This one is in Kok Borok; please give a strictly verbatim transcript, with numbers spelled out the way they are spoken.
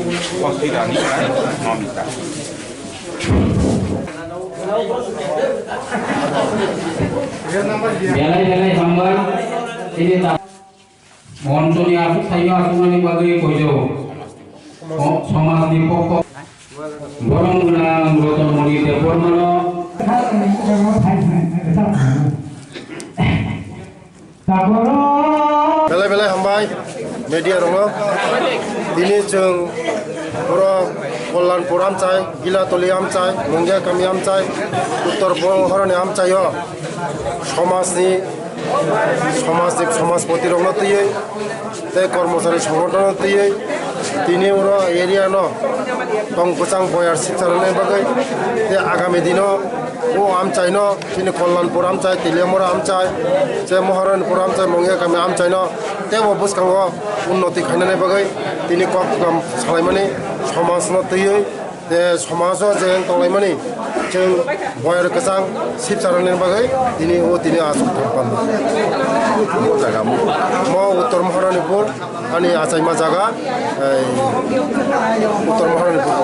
Hospital ni Mamita. Belai belai hambai, tini ta-, monchoni aswk saino aswknani bagwi koijago. Somajni pokho borong gwnang Roton Moni Debbarmano. Belai belai hambai media rokno. Tini chwng borok Kalyanpur amchai, Gilatoli amchai, Mungia kami amchai, Uttor Mohorani amchaio somajni, somajni somajpoti rokno twiwi tei kormochari songothono twiwi tini oro area no tong kwchang boyar sipcharnani bagwi tei agami dino o amchaino chini Kalyanpur amchai, Teliamura amchai, je Moharanpur amchai, Mungia kami amchaino teibo bwskango unnoti khainani bagwi tini kok salaimani somajno twiwi, je somajo je tonglaimani chwng boyar kwchang sipcharnani bagwi tini o tini aswk thang panda. Mo Uttor Moharanipur ani achaima jaga, ei, Uttor Moharanipur.